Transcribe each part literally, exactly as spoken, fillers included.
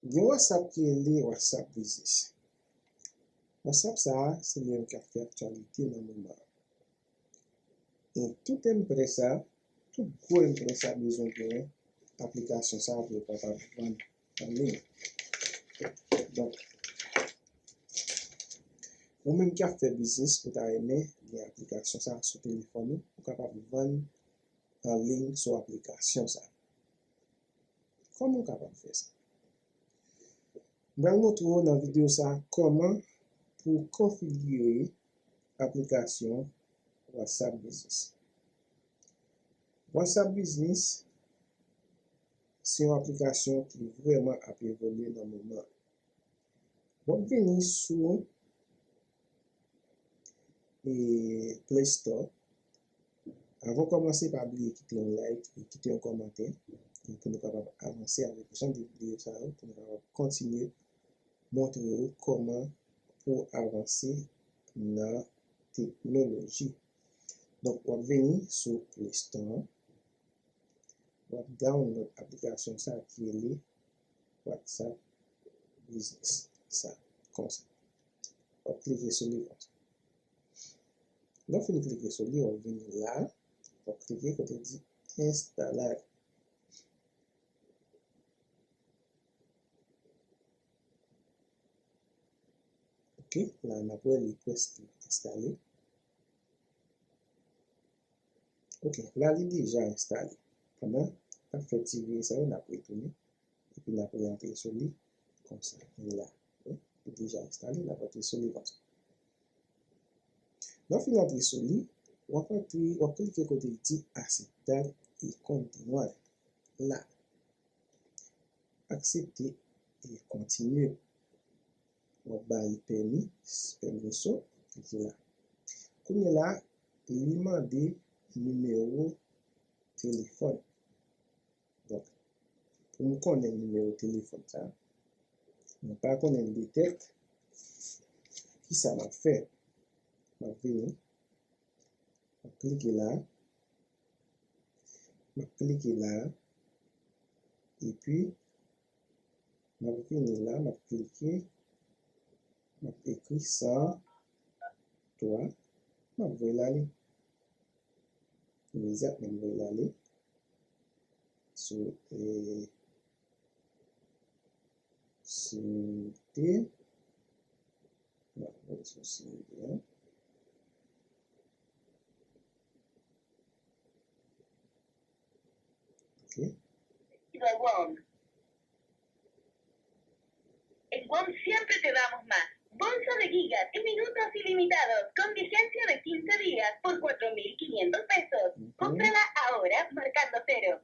Gen WhatsApp ki rele WhatsApp Business. WhatsApp sa a, se li menm k ap fè aktyalite nan moman an. E tout enpresa, tout gwo enpresa bezwen genyen aplikasyon sa a pou yo kapab vann an liy. Donk, ou menm ki ap fè biznis, ou ta renmen gen aplikasyon sa a sou telefòn ou, ou kapab vann an liy sou aplikasyon sa a. Kòman w kapab fè sa? M pral montre w nan videyo sa a kòman pou w konfigire aplikasyon WhatsApp Business. WhatsApp Business se yon aplikasyon ki vrèman ap evolye nan moman an. W ap vini sou e, Play Store. Avan w kòmanse, pa bliye kite yon like e kite yon kòmantè pou nou kapab avanse avèk jan de videyo sa yo, pou nou kapab kontinye montre w kòman pou w avanse nan teknoloji. Donk, w ap vini sou Play Store an. W ap download aplikasyon sa a ki rele WhatsApp Business. Sa, konsa. W ap klike sou li konsa. Lè w fin klike sou li, w ap vini la, w ap klike kote l di enstale. Ok, la n ap wè li prèske enstale. Ok, la li deja enstale. Pandan n ap fè ti veye sa yo, n ap retounen. Epi n ap rantre sou li konsa. Li la. Wi, li deja enstale, n ap rantre sou li konsa. Lè w fin rantre sou li, w ap rantre, w ap klike kote li di aceptar y continuar. La. Aksepte e kontinye. W ap ba li pèmi, pèmiso, klike la. Kounye la, li mande nimewo telefòn. Donk, pou m konnen nimewo telefòn sa, mwen pa konnen l de tèt, kisa m ap fè? M ap vini, m ap klike la, m ap klike la, epi m ap vini la, m ap klike, m ap ekri san twa, m ap voye l ale. Imedyatman, m voye l ale sou, e, Site. N ap voye sou Site. Ok. En Guam siempre te damos más. Bolsa de gigas y minutos ilimitados con vigencia de quince días por cuatro mil quinientos pesos. Cómprala ahora marcando cero.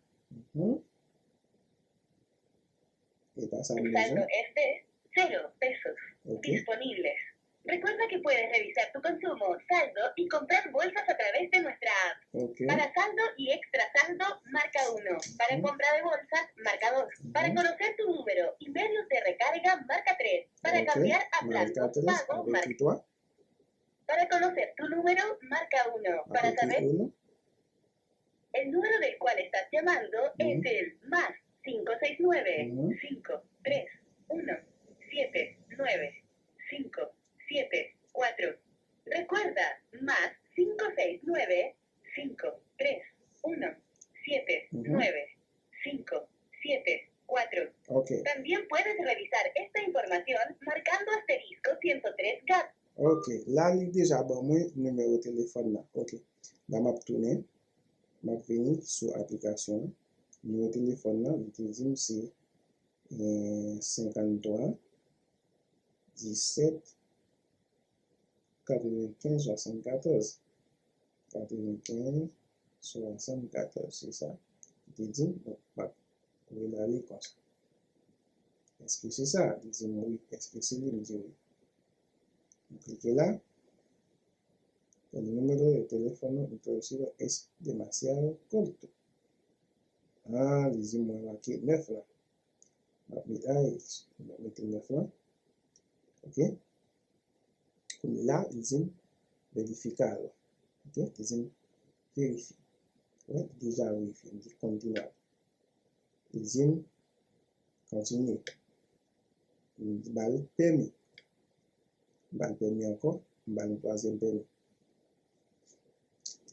Tu saldo es de cero pesos. Disponibles. Recuerda que puedes revisar tu consumo, saldo y comprar bolsas a través de nuestra app. Para saldo y extra saldo, marca uno. Para compra de bolsas, marca dos. Para conocer tu número y medios de recarga, marca tres. Para cambiar a plan pago, marca. Para conocer tu número, marca uno. Para saber el número del cual estás llamando es el más cinco seis nueve, cinco tres uno, siete nueve, cinco siete cuatro. Recuerda, más cinco seis nueve, cinco tres uno, siete nueve, cinco siete cuatro. Ok. También puedes revisar esta información marcando asterisco ciento tres gat. Ok, la li deja ban mwen nimewo telefòn nan. Ok, la m ap tounen, m ap vini sou aplikasyon an. Nimewo telefòn nan, li te di m se, eh, senkanntwa, disèt, katrevenkenz, swasannkatòz. Katrevenkenz, swasannkatòz, se sa. Li te di m, donk, m ap voye l ale konsa. Èske se sa? Li di m wi. Èske se li? M di wi. M klike la. El número de teléfono introducido es demasiado corto. Ah, li di m mwen make nèf la. M ap met, ay, m ap mete nèf la. Ok. Kounye la, li di m verificar. Ok, li di m verifye. Wi, li deja verifye, li di continuar. Li di m kontinye. M ba l pèmi. M ba l pèmi ankò, m ba l yon twazyèm pèmi.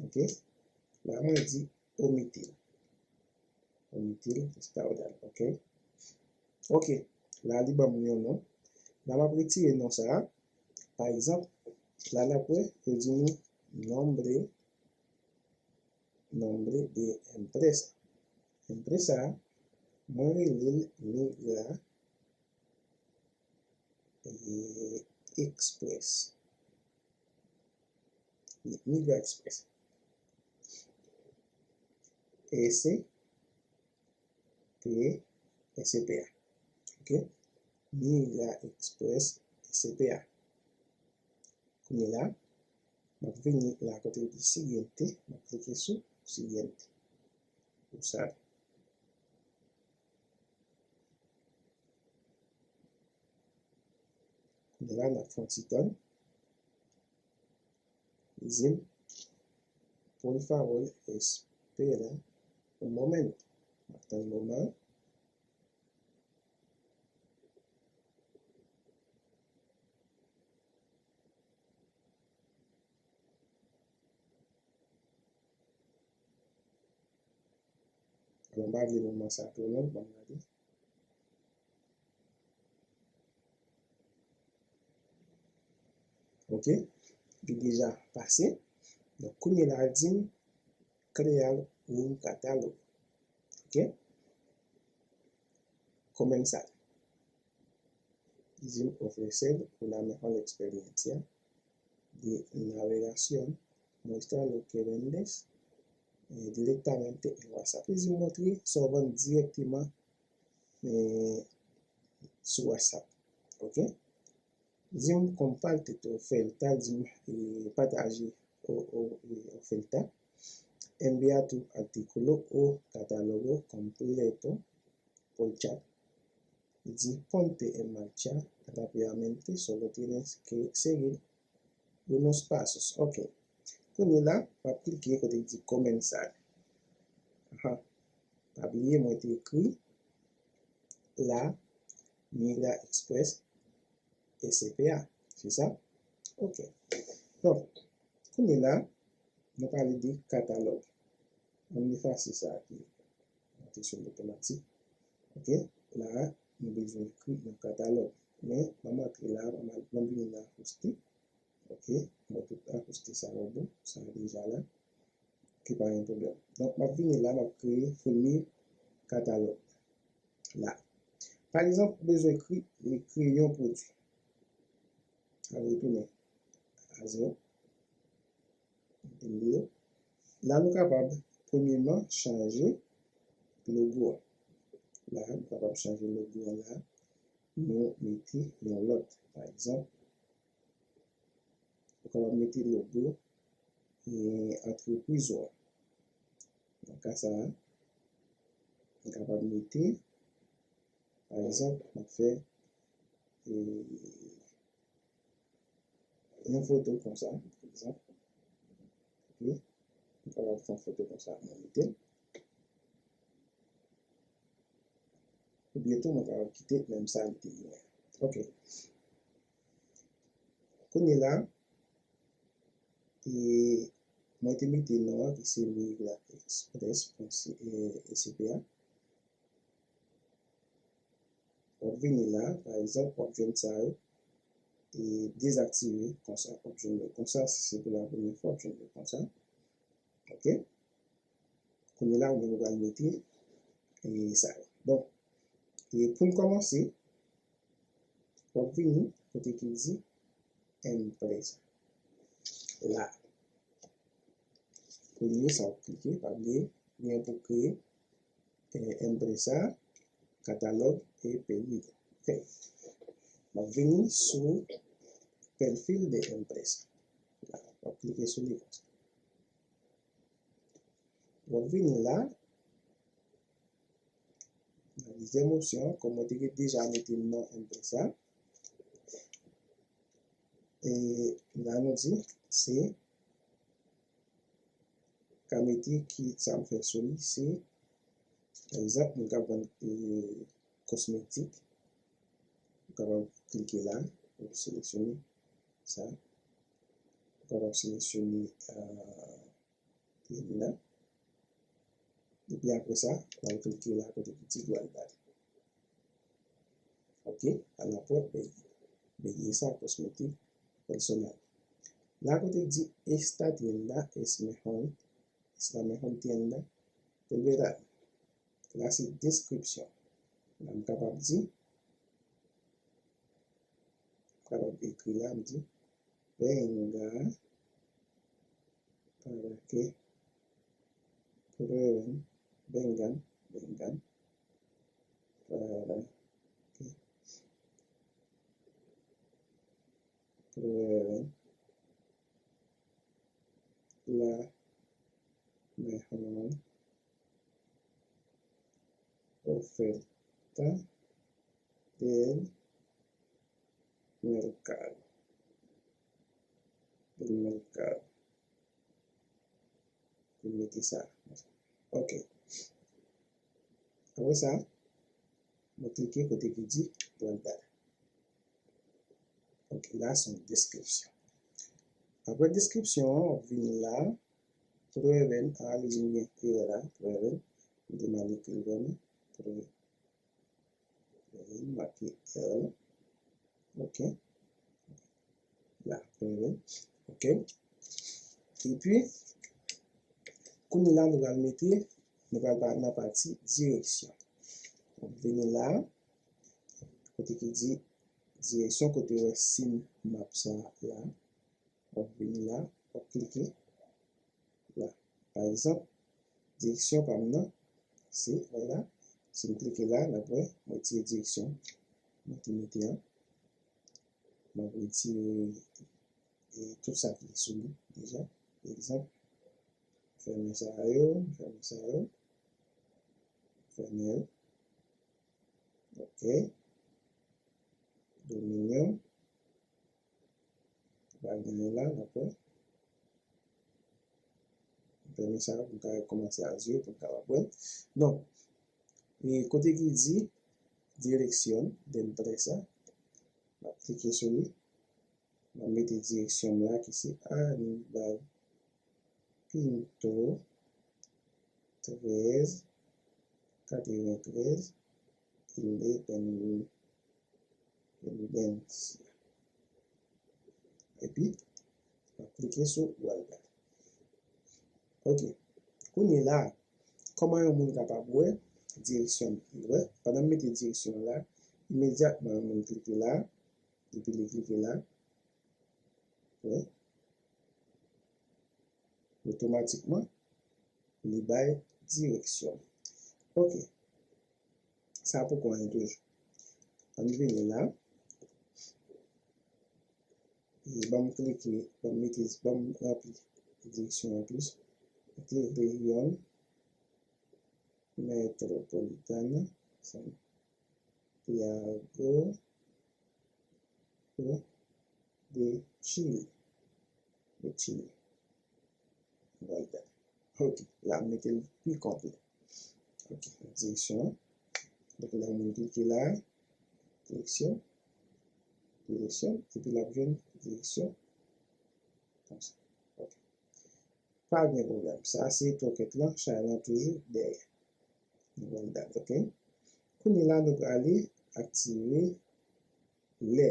Ok? La, mwen di omite l. Omite l, jis ta w dal, ok? Ok, la, li ban m yon non. La, m ap retire non sa a. Pa egzanp, la, n ap wè, yo di nou nombre, nombre de empresa. Empresa, mwen rele l Migra eh, Express. Migra Express. S P, S P A. Ok? Migra Express, S P A. Kounye la, m ap vini la kote l di siguiente, m ap klike sou siguiente. Pou sa. Kounye la, n ap fè yon ti tann. Li di m, por favor, espera un momento. M ap tann moman. Alò, m pa vle moman sa twò long, ban m gade. Ok, li deja pase. Donk, kounye la, di m, crear un catálogo. Ok? Comenzar. Di m ofrecer una mejor experiencia de navegación, muestra lo que vendes, eh, directamente en WhatsApp. Li di m montre sa w vann dirèkteman, eh, sou WhatsApp. Ok? Di m comparte tu oferta, di m, eh, pataje o, o, eh, oferta. Envía tu artículo o catálogo completo por chat. Li di ponte en marcha rápidamente, solo tienes que seguir unos pasos. Ok. Kounye la, m ap klike kote ki di comenzar. Aha. Pa bliye, mwen te ekri la, Migra Express, S P A. Se sa? Ok. Donk, kounye la, nou pale de katalòg. Ann efase sa ki monte sou l otomatik. Ok, la, nou bezwen ekri yon katalòg. Men, m ap antre la, m ap vini nan akoustik. Ok, mwen tout akoustik sa yo bon, sa deja la. Ki pa gen pwoblèm. Donk, m ap vini la, m ap kreye premye katalòg la. Pa egzanp, ou bezwen ekri, kreye yon pwodui. Al retounen a zewo. Entendido? La, nou kapab, premyèman, chanje logo a. La, nou kapab chanje logo a la. Nou mete yon lòt. Pa egzanp, ou kapab mete logo, e, antrepriz ou a. Nan ka sa a, nou kapab mete, pa egzanp, m ap fè, e, yon foto konsa, pa egzanp. Ok. Mwen kapab fè yon foto konsa, mwen mete l. Oubyen tou, mwen kapab kite menm sa li te genyen. Ok. Kounye la, e, mwen te mete non an ki se Migra Express pwen C, e, C P A. W ap vini la, pa egzanp, w ap jwenn sa yo, e dezaktive konsa, w ap jwenn yo konsa, si se pou la premyè fwa, w ap jwenn yo konsa. Ok? Kounye la, ou menm ou pral mete, e sa yo. Bon, e pou n kòmanse, w ap vini kote ki di empresa. La. Premye sa w ap klike, pa bliye, gen pou kreye, e, empresa, katalòg e pedido. Ok. M ap vini sou perfil de empresa. La, w ap klike sou li konsa. W ap vini la, nan dezyèm opsyon, kòm mwen te gen deja mete non empresa, e la nou di, se ka mete ki sa m fè sou li, se, pa egzanp, moun k ap vann, e, kosmetik, Ou kapab klike la, ou seleksyone sa. Ou kapab seleksyone, euh, Tyenn nan. Epi apre sa, w al klike la kote ki di Gualda. Ok, a la puerta de belleza cosmética personal. La kote ki di esta tienda es mejor, es la mejor tienda del verano. La se deskripsyon. La m kapab di, m kapab ekri la, m di, venga para que prueben, vengan, vengan, para que prueben la mejor oferta del mercado. Del mercado. Pou mete sa. Ok. Apre sa, mwen klike kote ki di Gualda. Ok, la se yon deskripsyon. Apre deskripsyon an, w ap vin la, prueben, a, li di m gen erè la, prueben, m te mal ekri l vrèman, prueben, make erè la, ok, la, prueben, ok, epi, kounye la, nou pral mete, nou pral pa- nan pati direksyon. W ap vini la, kote ki di direksyon, kote w wè siy map sa la. W ap vini la, w ap klike la. Pa egzanp, direksyon pa m nan, se, vwala, si m klike la, n ap wè, mwen retire direksyon mwen te mete an. M ap retire, e, tout sa ki sou li deja. Pa egzanp, fèmen sa yo, fèmen sa yo, fèmen yo. Ok. Dominion. Bagay nou la, dakò. Fèmen sa pou n ka rekòmanse a zewo pou n kapab wè. Donk, e kote ki di dirección de empresa, m ap klike sou li. M ap mete direksyon m la ki se Aníbal Pinto, trèz, katreventrèz, Independence. Epi, m ap klike sou Gualda. Ok. Kounye la, kòman yon moun kapab wè direksyon li? Wè, pandan m mete direksyon la, imedyatman yon moun klike la, epi li klike la, wè, otomatikman, li bay direksyon. Ok. Sa poko anyen toujou. Ann vini la. E ban m klike, ban m mete, ban m ranpli direksyon an plis. Mete Región Metropolitana Santiago de Chile. De Chile. Gualda. Ok, la m mete l pi konplè. Ok, direksyon an. Donk, lè moun klike la, direksyon, direksyon, epi l ap jwenn direksyon konsa. Ok. Pa gen pwoblèm. Sa se twokèt lan, chay lan toujou dèyè. Nou pral dat, ok? Kounye la, nou prale aktive lè,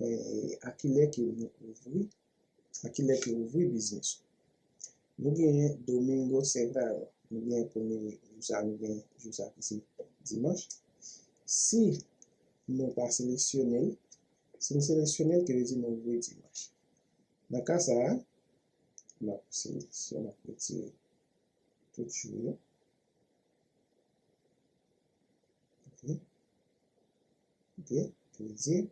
eh, a kilè ke nou ouvri, a kilè ke ouvri biznis ou. Nou genyen Domingo Cerrado. Nou genyen premye jou sa, nou genyen jou sa ki se dimanch. Si nou pa seleksyone l, si nou seleksyone l, ki vle di nou ouvri dimanch. Nan ka sa a, m ap seleksyon, m ap retire tout jou yo. Ok. Ok, ki vle di,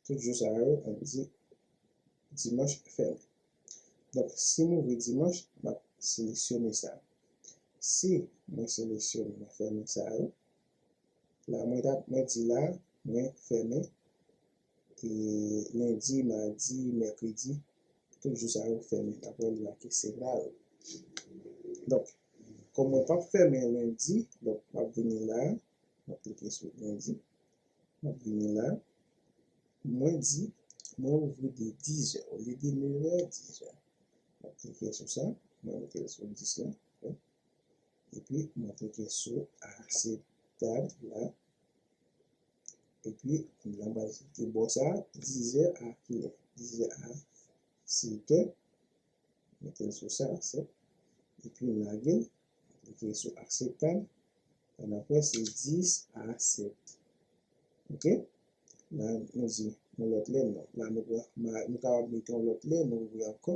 tout jou sa yo, ann di dimanch fèmen. Donk, si m ouvri dimanch, m ap seleksyone sa. Si mwen seleksyone, mwen fèmen sa yo, la, mwen t ap, mwen di la, mwen fèmen, e, lendi, madi, mèkredi, tout jou sa yo fèmen. Apre, li make cerrado. Donk, kòm mwen p ap fèmen lendi, donk, m ap vini la, m ap klike sou lendi. M ap vini la. Mwen di, mwen ouvri de dizè olye de nevè, dizè. M ap klike sou sa. Mwen mete l sou dis la. Epi, mwen klike sou akseptab la. Epi, kounye a, mwen klike bò sa, dizè a kilè? Dizè a sèt è. Mete l sou sa, sèt. Epi m lage l. Klike sou akseptab. Annapre, se dis a sèt. Oke? La, nou di yon lòt lè non. La, nou pran, nou kapab mete yon lòt lè, nou ouvri ankò.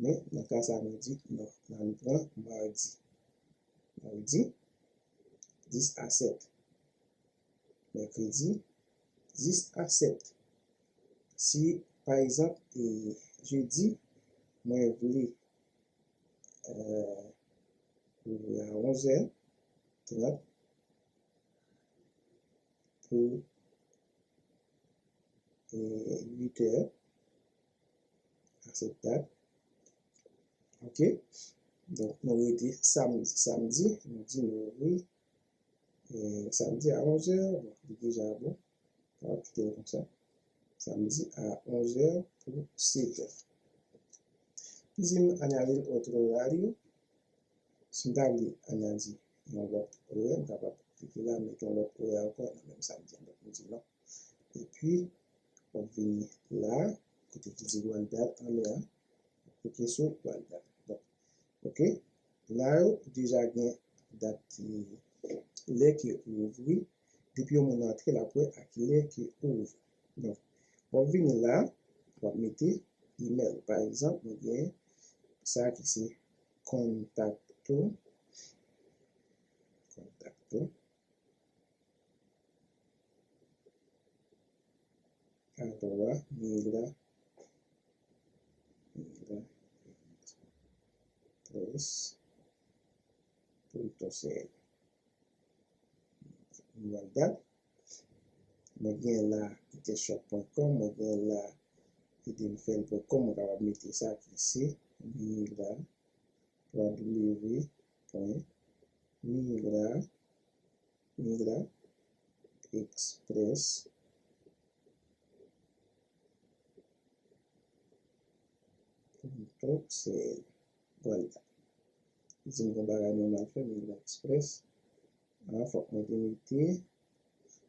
Men, nan ka sa, nou di non. La, nou pran madi. Madi, dis a sèt. Mèkredi, dis a sèt. Si, pa egzanp, e, jedi, mwen vle, e, ouvri a onz è trant pou, e, uit è, akseptab. Oke? Donk, nou rete samdi. Samdi, nou di nou ouvri, e, samdi a onz è, bon, li deja bon. N ap kite l konsa. Samdi a onz è pou sèt è. Li di m añadir otro horario. Si m ta vle añadi yon lòt orè, m kapab klike la, mete yon lòt orè ankò nan menm samdi an. Donk, m di non. Epi, w ap vini la, kote ki di igualdad anlè a, w ap klike sou igualdad. Donk, oke, la yo deja gen dat, e, lè ke ou ouvri, depi yon moun antre, l ap wè a kilè ke ou ouvri. Donk, w ap vini la, w ap mete imèl. Pa egzanp, mwen gen sa ki se contacto, contacto, arroba migra, migra express punto cl. Mwen gen la etshop pwen kòm, mwen gen la edemfel pwen kòm, mwen kapab mete sa ki se migra, w w w pwen migra, migra express punto cl. Vwala. Li di m gen bagay mwen mal fè, Migra Express. A, fòk mwen te mete,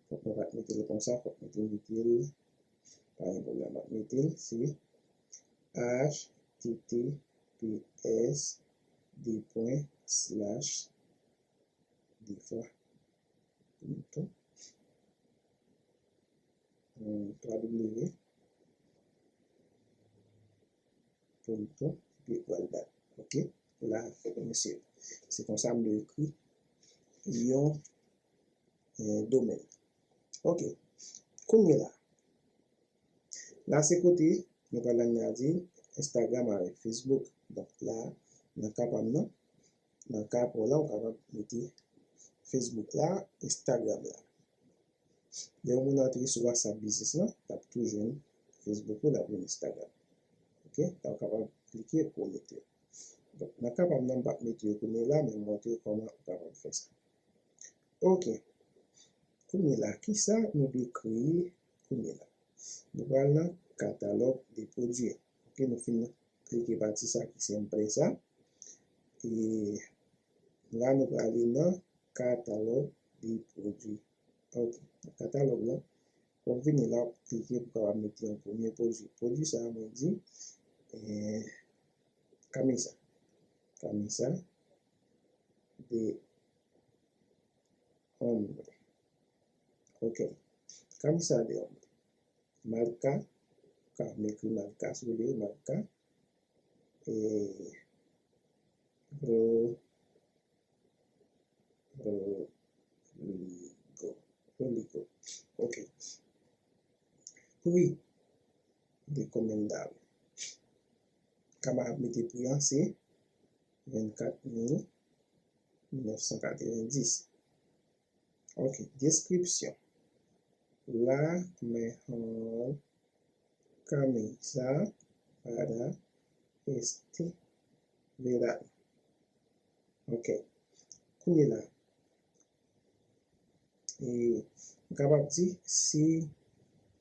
fòk mwen pa t mete l konsa, fòk mwen te mete l, pa gen pwoblèm, m ap mete l, se H T T P S de pwen slash de fwa punto, euh, twa W punto igualdad. Oke? La, mesye, se konsa m dwe ekri yon, euh, domèn. Oke. Kounye la, la se kote nou pral añadir Instagram avèk Facebook. Donk la, nan ka pa m nan, nan ka pa w la, ou kapab mete Facebook la, Instagram la. Lè yon moun antre sou WhatsApp Business lan, l ap tou jwenn Facebook ou, l ap jwenn Instagram. Oke? La ou kapab klike pou w mete yo. Donk, nan ka pa m nan, m p ap mete yo kounye la, men m montre w kòman ou kapab fè sa. Oke. Kounye la, kisa nou dwe kreye kounye la? Nou pral nan katalòg de pwodui. Oke, nou fin klike pati sa ki se m prè sa. E la, nou prale nan katalòg de pwodui. Oke, nan katalòg la, w ap vini la, w ap klike pou kapab mete yon premye pwodui. Pwodui sa a, mwen di, eh, kamisa. Kamisa de hombre. Ok. Kamisa de hombre. Marca, ou ka ekri marca si w vle, marca. E, Ro-, Rodrigo. Rodrigo. Ok. Pri recomendable. Ka m ap mete pri an se vennkat mil nèf san katrevendis. Ok, description. La mejor camisa para este verano. Ok. Kounye la, e, M kapab di, si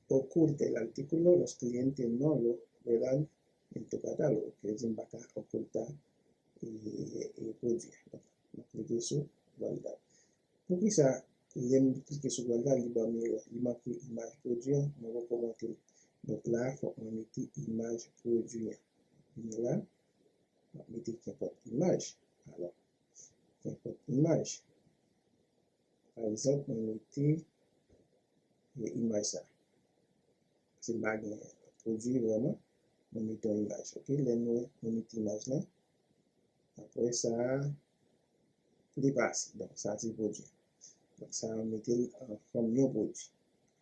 oculte el artículo, los clientes no lo verán en tu catálogo. Ki vle di m pa ka oculta e, e pwodui a. Donk, mwen klike sou guardar. Poukisa lè m klike sou guardar, li ban m erè? Li make imaj pwodui an, mwen poko monte l. Donk la, fòk mwen mete imaj pwodui an. Vini la, mwen mete kenpòt imaj. Alò, kenpòt imaj. Pa egzanp, mwen mete e, imaj sa. Se m pa gen pwodui vrèman, mwen mete yon imaj. Ok, lè nou, nou mete imaj lan, apre sa, li pase. Donk, sa se pwodui. Donk, sa, mete l an fòm yon pwodui.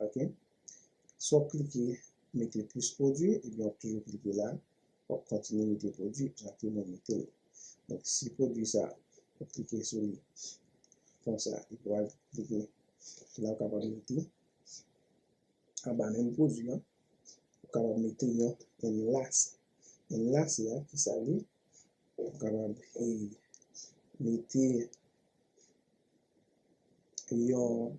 Ok? Si w ap klike, mete plis pwodui, ebyen, w ap toujou klike la, w ap kontinye mete pwodui, jan ke mwen mete l. Donk, si pwodui sa, ou klike sou li, konsa, li pral klike. La, ou kapab mete, anba menm pwodui an, ou kapab mete yon enlace. Enlace a, ki sa li? Ou kapab, e, mete yon,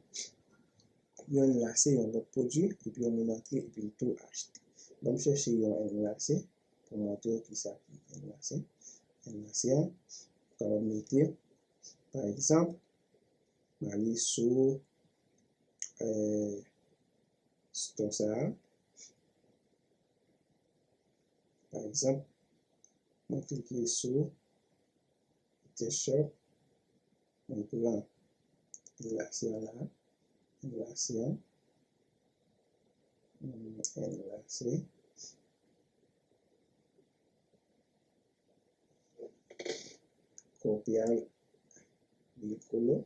yon enlace, yon lòt pwodui, epi yon moun antre, epi l tou achte. Ban m chèche yon enlace pou montre w kisa ki enlace. Enlace a, ou kapab mete, pa egzanp, m ale sou, e, store sa a. Pa egzanp, mwen klike sou T-shirt, mwen pran enlace an la, enlace an, mm, enlace, copiar vehículo,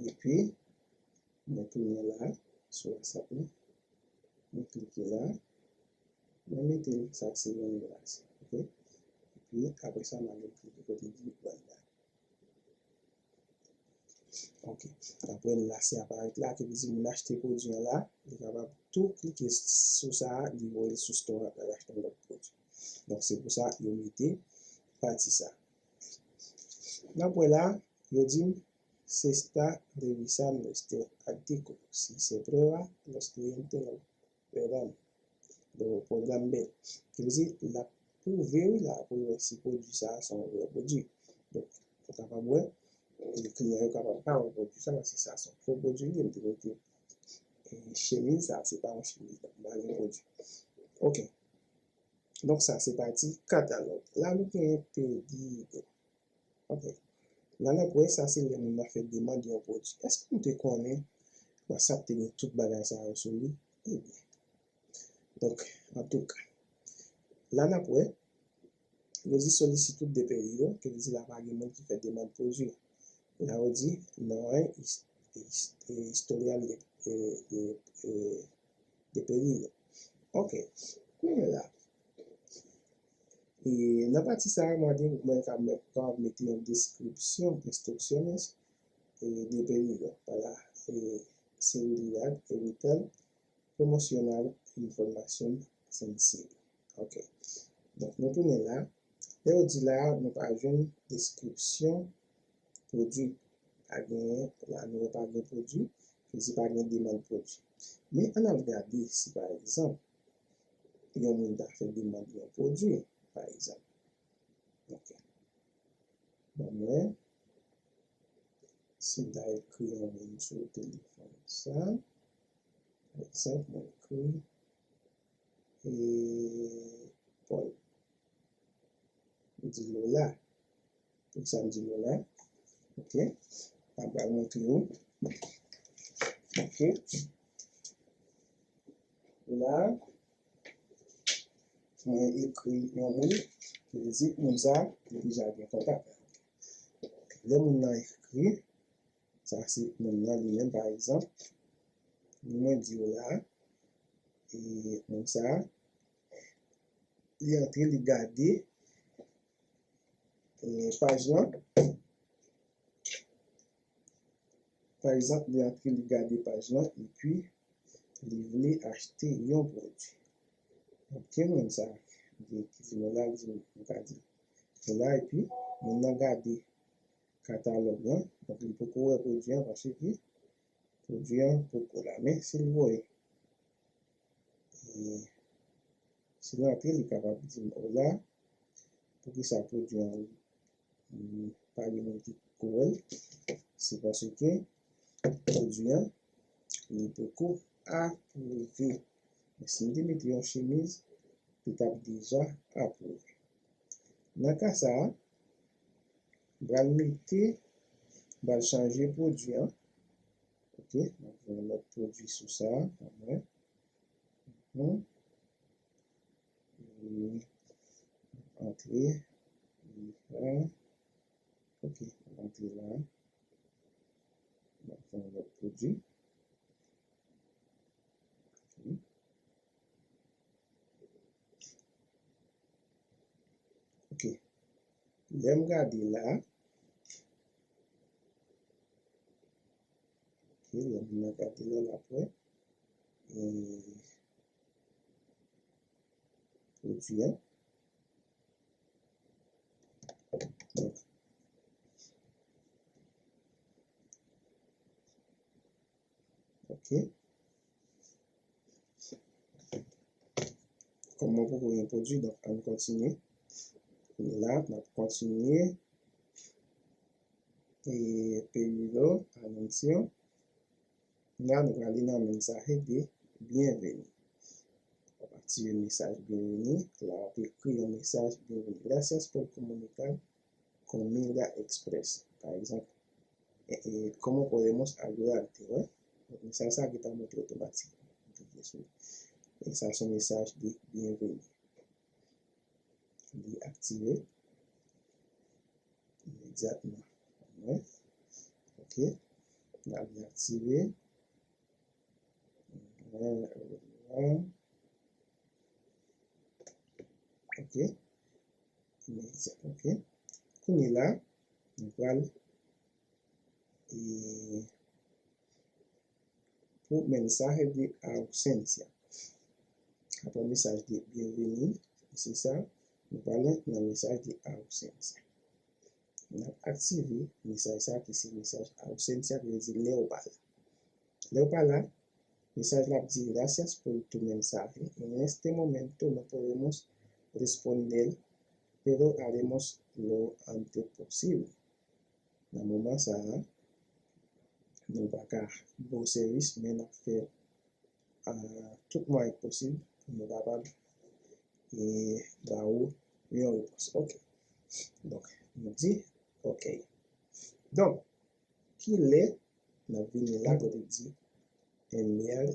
epi mwen tounen la, sou WhatsApp mwen, mwen klike la, mwen mete l, sa se yon enlace, ok? Epi apre sa, mwen klike kote di guardar. Ok. Apre enlace a parèt la, ki vle di moun achte pwodui an la, li kapab tou klike sou sa, li voye l sou store a, l al achte yon lòt pwodui. Donk, se pou sa yo mete pati sa. N ap wè la, yo di m, se está revisando este artículo. Si se prueba, los clientes lo verán. Donk, pwogram B. Ki vle di, l ap pwouve, wi, la, pou l wè si pwodui sa a se yon vrè pwodui. Donk, ou kapab wè, e, kliyan yo kapab pa wè pwodui sa, paske sa se yon fo pwodui, li, m te mete, e, chemiz sa, se pa yon chemiz, donk, m pa gen pwodui. Ok. Donk, sa se pati katalòg. La, nou gen pedido. Ok. La, n ap wè sa se lè moun nan fè demann yon pwodui. Èske nou te konnen WhatsApp te gen tout bagay sa yo sou li? Ebyen. Donk, antouka, la n ap wè, yo di solicitud de pedido, ki vle di la pa gen moun ki fè demann pwodui. La yo di, no hay his-, his-, eh, historial de, eh, de, eh, de pedido. Ok. Kounye la, e, nan pati sa a, mwen di, mwen ka mèt, ka mete yon description, instrucciones, eh, de pedido para, eh, seguridad, evitar promocionar información sensible. Ok. Donk, nou tounen la. Lè yo di la, nou pa jwenn deskripsyon pwodui. Pa genyen, la nou wè pa gen pwodui, ki di pa gen demann pwodui. Men ann al gade si, pa egzanp, yon moun ta fè demann yon pwodui, pa egzanp. Ok. Ban mwen, si m ta ekri yon moun sou telefòn sa, pa egzanp, mwen ekri, e, Paul. M di Lola. Poukisa m di Lola? Ok. M ap pral montre w. Ok. La, mwen ekri yon moun, ki vle di moun sa, li deja gen kontak. Lè moun nan ekri, sa se moun nan li menm, pa egzanp, mwen di w la, e moun sa, li antre, li gade, e, paj lan. Pa egzanp, li antre, li gade paj lan, epi li vle achte yon pwodui. Ok, moun sa, li ekri non la, li di, m ka di, se la, epi moun nan gade katalòg lan, donk li poko wè pwodui an, paske pwodui an poko la. Men si l voye, e, si l antre, li kapab di m, "Hola, poukisa pwodui an m pa gen moun ki ko wè l?" Se paske pwodui an, li poko apwouve. Men si m te mete yon chemiz, li t ap deja apwouve. Nan ka sa a, m pral mete, m pral chanje pwodui an. Ok, m ap fè yon lòt pwodui sou sa a, anmwens. Mhm. E antre, e, ok, antre la. M ap fè yon lòt pwodui. Ok. Ok. Lè m gade la, ok, lè m gade la, l ap wè, e, pwodui an. Donk, ok. Kòm mwen poko gen pwodui, donk ann kontinye. Kounye la, n ap kontinye. E peyilo, anuncio. La, nou prale nan mensaje de bienveni. W ap aktive mesaj byenveni. La, w ap ekri yon mesaj byenveni. Gracias por comunicar con Milda Express. Pa egzanp, e, e, ¿cómo podemos ayudarte? Wè. Donk, mesaj sa gentan monte otomatikman. Ou klike sou li. E sa se yon mesaj de byenveni. Li aktive imedyatman. Wè. Ok. L ap aktive. Wè, wè, wè. Ok. Imedya-, ok. Kounye la, nou pral, e, pou mensaje de ausencia. Apre mesaj de bienveni, se sa, nou pral nan mesaj de ausencia. N ap aktive mesaj sa ki se mesaj ausencia, ki vle di lè w pa la. Lè w pa la, mesaj la ap di, "Gracias por tu mensaje. En este momento no podemos responder, pero haremos lo antes posible." Nan moman sa a, nou pa ka ba w sèvis, men n ap fè, a, tout mwayen posib pou nou kapab, e, ba ou yon repons. Ok. Donk, nou di, ok. Donk, ki lè n ap vini la kote di enviar,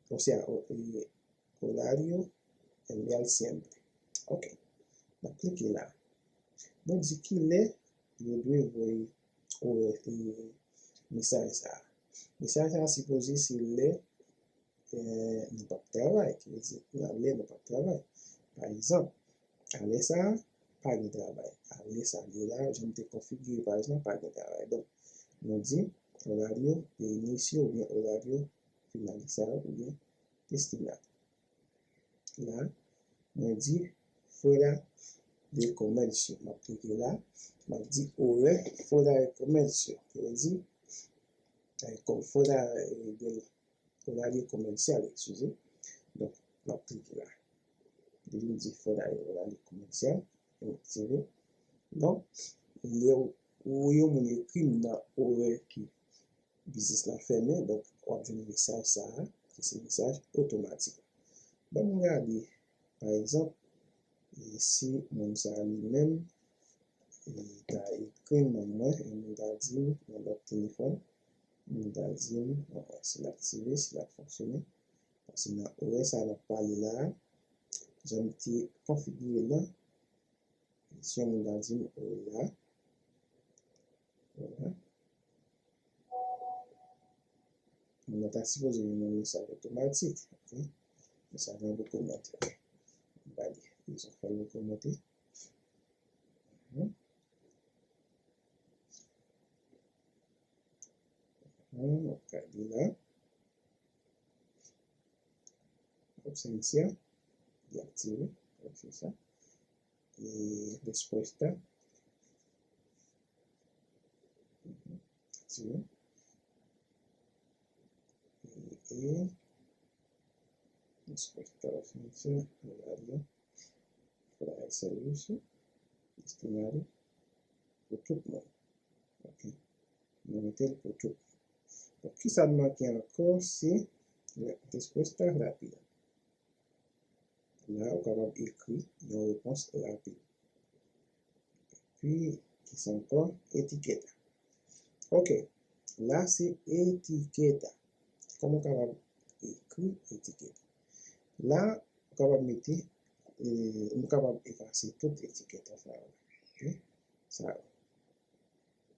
o sea, o, e, horario enviar siempre. Ok. N ap klike la. Nou di ki lè yo dwe voye orè, e, mesaj sa a. Mesaj sa a sipoze se lè, e, nou p ap travay, ki vle di nan lè nou p ap travay. Pa egzanp, a lè sa a, pa gen travay. A lè sa a, lè la, jan m te konfigire, pa egzanp, pa gen travay. Donk, nou di, horario de inicio oubyen horario finalizado oubyen destinado. La, mwen di fuera de comercio. M ap klike la, m ap di orè fuera de comercio. Ki vle di, e, kòm fuera, e, de horario comercial, eskize. Donk, m ap klike la. Depi m di fuera de horario comercial, m aktive. Donk, lè w, ou wè yon moun ekri m nan orè ki biznis la fèmen, donk w ap jwenn mesaj sa a, ki se mesaj otomatik. Ban m gade, pa egzanp, e si moun sa a li menm, e ta ekri m nan mwen, e moun ta di m nan lòt telefòn, moun ta di m, bon, si l aktive, si l ap fonksyone, paske nan orè sa a n ap pale la a, jan m te konfigire l lan, si yon moun ta di m orè la, orè la, Moun nan ta sipoze jwenn yon mesaj otomatik, ok? Mesaj lan poko monte. Gade, ils ont fait le commentaire. Mhm. Mhm, ok, gade la. Ausencia, li aktive, ok, se sa. E respuesta. Mhm. Aktive. Enspector of Nature, nou gade. Fly service, destinary, pou tout moun. Ok. Nou mete l pou tout moun. Donk, kisa n manke ankò? Se resposta rapid. La, ou kapab ekri yon repons rapid. Epi, kisa ankò? Etikèt. Ok. La, se etikèt. Kòman w kapab ekri etikèt? La, ou kapab mete, e, nou kapab efase tout etikèt sa yo. Ok? Sa yo.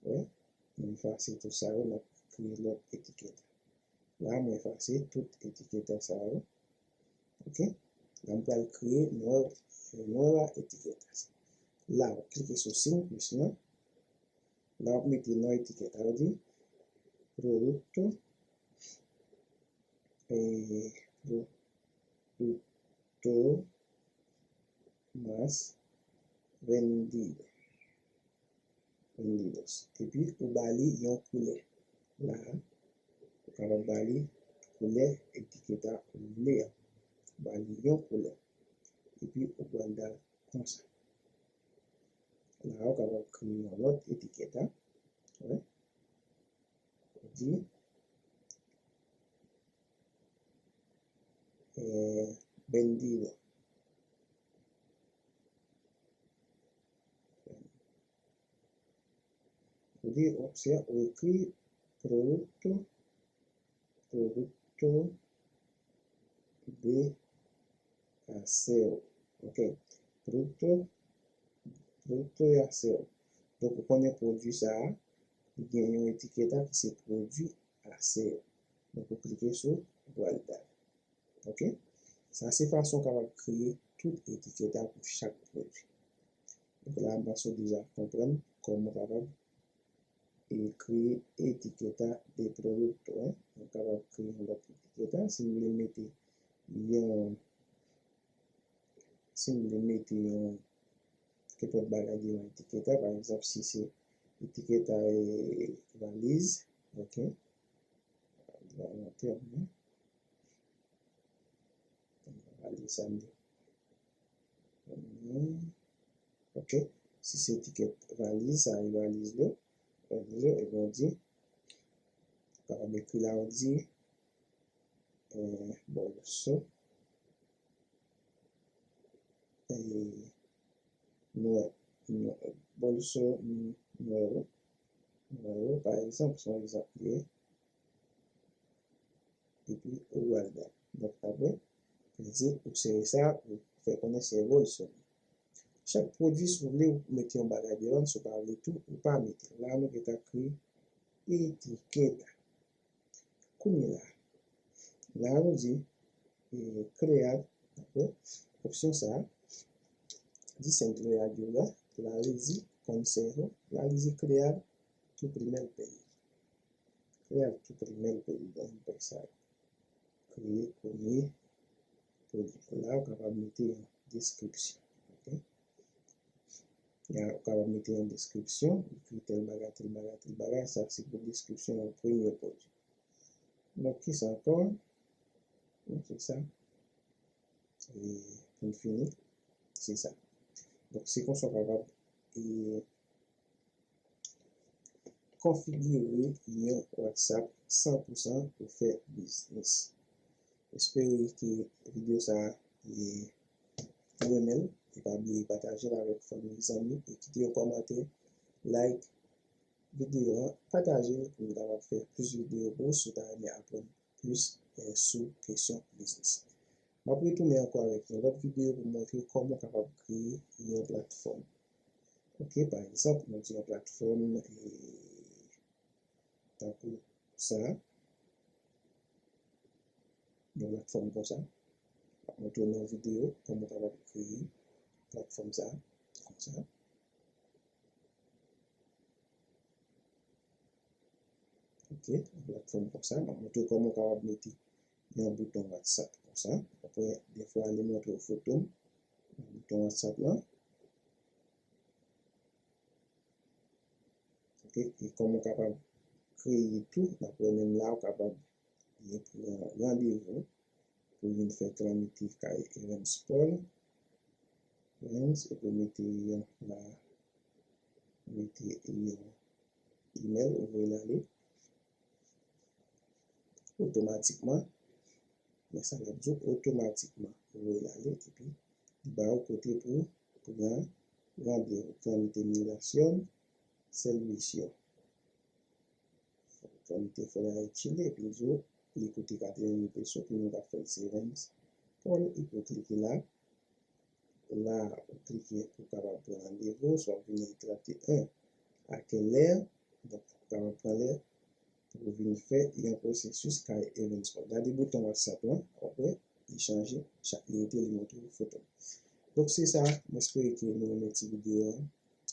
Wi. Nou efase tout sa yo, n ap kreye lòt etikèt. La, mwen efase tout etikèt sa yo. Ok? La, m pral kreye nwè, nwè a etikèt. La, w klike sou siy plis lan. La, w ap mete non etikèt la, w di Producto, eh, Producto Más Vendido. Vendidos. Epi, ou ba li yon koulè. La, ou kapab ba li koulè etikèt a ou vle a. Ou ba li yon koulè. Epi, ou pral da l konsa. La, ou kapab kreye yon lòt etikèt a. Wi. Ou di, eh, vendido. Ou di, ou, se, ou ekri producto, producto de aseo. Ok. Producto, producto de aseo. Donk, ou konnen pwodui sa a, li gen yon etikèt la ki se pwodui aseo. Donk, ou klike sou guardar. Ok? Sa se fason w kapab kreye tout etikèt la pou chak pwodui. Donk, la, m panse w deja konprann kòman w kapab e kreye etikèt a de producto, en. Nou kapab kreye yon lòt etikèt a. Si nou vle mete yon, si nou vle mete yon kenpòt bagay devan etikèt a, pa egzanp, si se etikèt a, e, valiz, ok. Valiz, valiz sa m di. Ok. Si se etikèt valiz, sa e valiz li. Valiz li, ebyen, ou di, ou kapab ekri la, ou di, eh, bolso, eh, nue-, nue-, bolso, mm, nuevo, nuevo, pa egzanp, se yon egzanp li ye. Epi ou guardar. Donk, apre, li di, ou sere sa, ou fè konnen se bolso. Chak pwodui, si w vle, ou mete yon bagay devan l, si w pa vle tou, ou pa mete l. La, nou gentan kreye etikèt la. Kounye la, la, nou di, e, crear, dakò? Opsyon sa a, di Centro de Ayuda, la, li di consejo, la, li di crear tu primer pedido. Crear tu primer pedido, m fè sa. Kreye premye pwodui. La, ou kapab mete yon deskripsyon. Ok? Ya, ou kapab mete yon deskripsyon, ekri tèl bagay, tèl bagay, tèl bagay. Sa, se pou deskripsyon yon premye pwodui. Donk, kisa ankò? Donk, se sa. E pou n fini, se sa. Donk, se konsa w kapab, e, konfigire yon WhatsApp san pou san pou fè biznis. Espere ke videyo sa a, e, ou renmen l. E pa bliye pataje l avèk fanmi, zanmi, e kite yon kòmantè, like videyo a, pataje l pou nou kapab fè plis videyo pou ou si w ta renmen aprann plis, e, sou kesyon biznis. M ap retounen ankò avèk yon lòt videyo pou montre w kòman w kapab kreye yon platfòm. Ok, pa egzanp, nou di yon platfòm, e, tankou sa, yon platfòm konsa. M ap montre w nan videyo kòman w kapab kreye platfòm sa, konsa. Ok, yon platfòm konsa. M ap montre w kòman w kapab mete yon bouton WhatsApp konsa. Apre, defwa, li montre w foto m, yon bouton WhatsApp lan. Ok, e kòman w kapab kreye tou, n ap wè menm la, ou kapab Li pran randevou pou vin fè tramite kay Evans Paul. Evans, epi mete yon la, mete yon email ou voye l ale otomatikman. Men sa l ap di w, otomatikman ou voye l ale, epi li ba w kote pou pran randevou. Tramite migrasyon, sèl misyon. Tramite fè la e Chile, epi l di w li koute katrevennmil peso, pou nou ka fè l se Evans Paul, epi w klike la. La, ou klike pou w kapab pran randevou, swa w vini trannteyen a kèl lè, donk, ou kapab pran lè pou w vin fè yon pwosesis kay Evans Paul. Gade bouton WhatsApp lan, w ap wè, li chanje, chak li rete, li montre w foto. Donk, se sa, m espere ke nou renmen ti videyo a.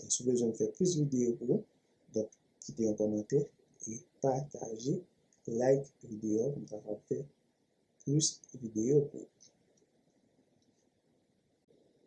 Si w bezwen m fè plis videyo pou ou, donk, kite yon kòmantè e pataje, like videyo a pou m kapab fè plis videyo pou ou.